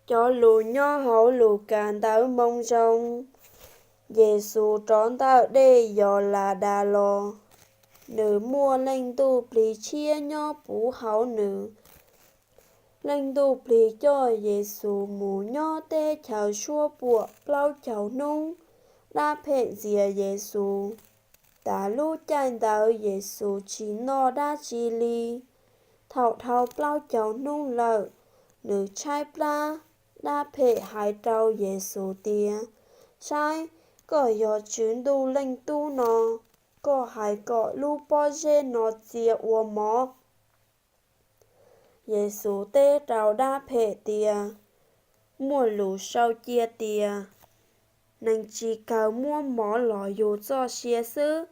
Cov lus nyob hauv Lukas ntawv Moo Zoo. Yexus rov ntawm dej Yos Las Das los, nws muaj Leej Ntuj Plig tshiab nyob puv hauv nws. Leej Ntuj Plig coj Yexus mus nyob teb chaws suab puam plaub caug hnub. Dab phem ntxias Yexus. Tas lub caij ntawd Yexus tsis noj dab tsi li. Thaum dhau plaub caug hnub lawm, nws tshaib plab. Dab phem hais rau Yexus tias, Saib, koj yog Tswv Ntuj Leej Tub no, koj hais kom lub pob zeb no txia ua mov. Yexus teb rau dab phem tias, Muaj lus sau cia tias, neeg tsis kawg muab mov los yug txoj sia xwb.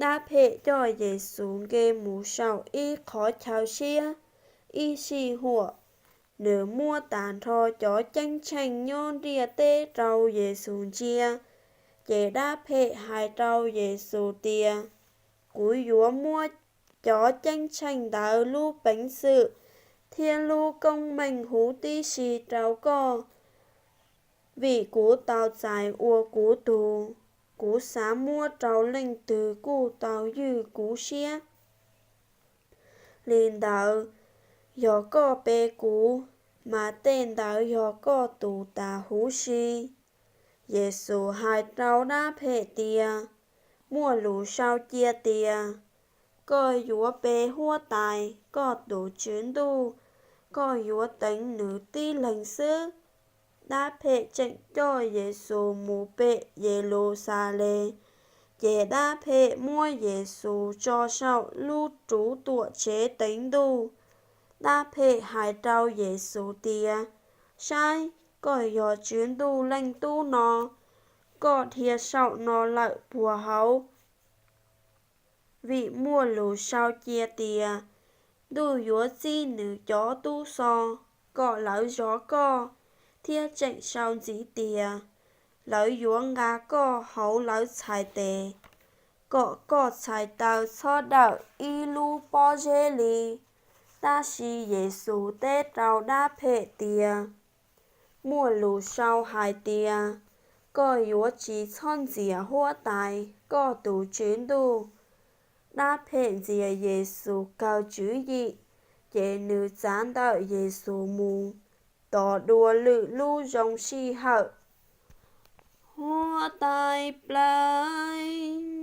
Dab phem coj Yexus nce mus saum ib qhov chaw siab. Ib sij huam, nws muab tag nrho cov ceeb tsheej nyob ntiaj teb rau Yexus ntsia. Ces dab phem hais rau Yexus tias, Kuv yuav muab cov ceeb tsheej ntawd lub peev xwm thiab lub koob meej huv tib si rau koj, vim kuv tau txais ua kuv tug. Kuv xav muab rau leej twg kuj tau ywj kuv siab. Li ntawd, yog koj pe kuv, mas tej ntawd yog koj tus tas huv si. Yexus hais rau dab phem tias, Muaj lus sau cia tias, koj yuav pe Huab Tais, koj tus Tswv Ntuj, koj yuav teev nws tib leeg xwb. Dab phem tseem coj Yexus mus pem Yeluxalees, ces dab phem muab Yexus tso saum lub ruv tuam tsev teev Ntuj. Dab phem hais rau Yexus tias, Saib, koj yog Tswv Ntuj Leej Tub no, koj dhia saum no lawm puag hauv. Vim muaj lus sau cia tias, Ntuj yuav txib nws cov tub xo kom lawv zov koj, thiab tseem sau ntxiv tias, lawv yuav nqa koj hauv lawv txhais tes, kom koj txhais taw txhob dawm ib lub pob zeb li. Tab sis Yexus teb rau dab phem tias, Muaj lus sau hais tias, koj yuav tsis txhob ntxias Huab Tais, koj tus Tswv Ntuj. Dab phem ntxias Yexus kawg tswv yim, ces nws txav ntawm Yexus mus, tos dua lwm lub zoo sij hawm. Huab Tais Plaws.